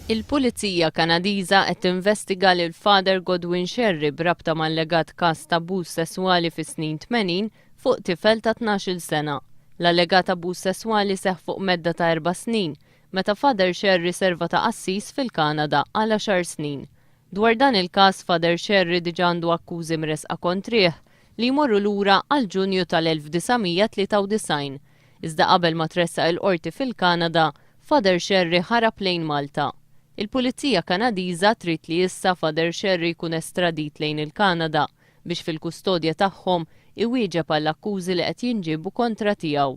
Il-Pulizija Kanadiża qed tinvestiga lil Father Godwin Scerri b'rabta ma' allegat każ ta' abbuż sesswali fis-snin 80 fuq tifel ta' 12-il sena. L-allegat abbuż sesswali seħħ fuq medda ta' erba' snin, meta Father Scerri serva ta' qassis fil-Kanada għal għaxar snin. Dwar dan il-każ Father Scerri diġà għandu akkużi mressqa kontrih li jmorru lura għal Ġunju tal-1993. Iżda qabel ma tressaq il-Qorti fil-Kanada, Father Scerri ħarab lejn Malta. Il-Pulizija Kanadiża trid li issa Father Scerri jkun estradit lejn il-Kanada biex fil-kustodja tagħhom iwieġeb għall-akkużi li qed jinġiebu kontra tiegħu.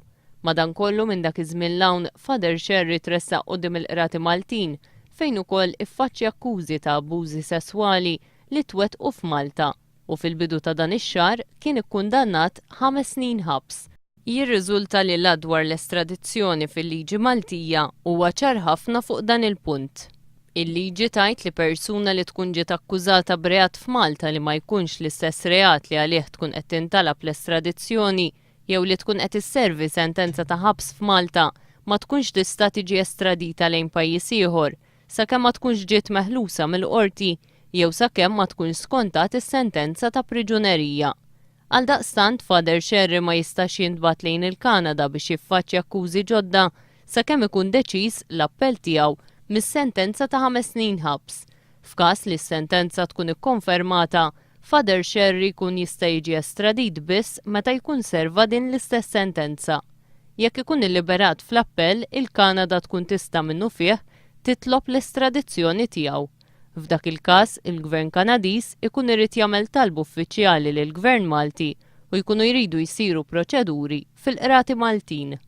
Madankollu minn dak iż-żmien 'l hawn Father Scerri tressaq quddiem il-Qrati Maltin fejn ukoll iffaċċja akkużi ta' abbużi sesswali li twettqu f'Malta u fil-bidu ta' dan ix-xahar kien ikkundannat ħames snin ħabs. Jirriżulta li l-Att dwar l-Estradizzjoni fil-liġi Maltija huwa ċar ħafna fuq dan il-punt. Il-liġi tgħid li persuna li tkun ġiet akkużata b'reat f'Malta li ma jkunx l-istess reat li għalih tkun qed tintalab l-estradizzjoni jew li tkun qed isservi sentenza ta' ħabs f'Malta ma tkunx tista' tiġi estradita lejn pajjiż ieħor sakemm ma tkunx ġiet meħlusa mill-qorti jew sakemm ma tkunx skontat is-sentenza ta' priġunerija. Għaldaqstant, Father Scerri ma jistax jintbagħat lejn il-Kanada biex jiffaċċja akkużi ġodda sakemm ikun deċiż l-appell tiegħu mis-sentenza ta' ħames snin ħabs. F'każ li s-sentenza tkun ikkonfermata, Father Scerri jkun jista' jiġi estradit biss meta jkun serva din l-istess sentenza. Jekk ikun illiberat fl-appell, il-Kanada tkun tista' minnufih titlob l-estradizzjoni tiegħu. F'dak il-każ, il-Gvern Kanadiż ikun irid jagħmel talba uffiċjali lill-Gvern Malti u jkunu jridu jsiru proċeduri fil-qrati Maltin.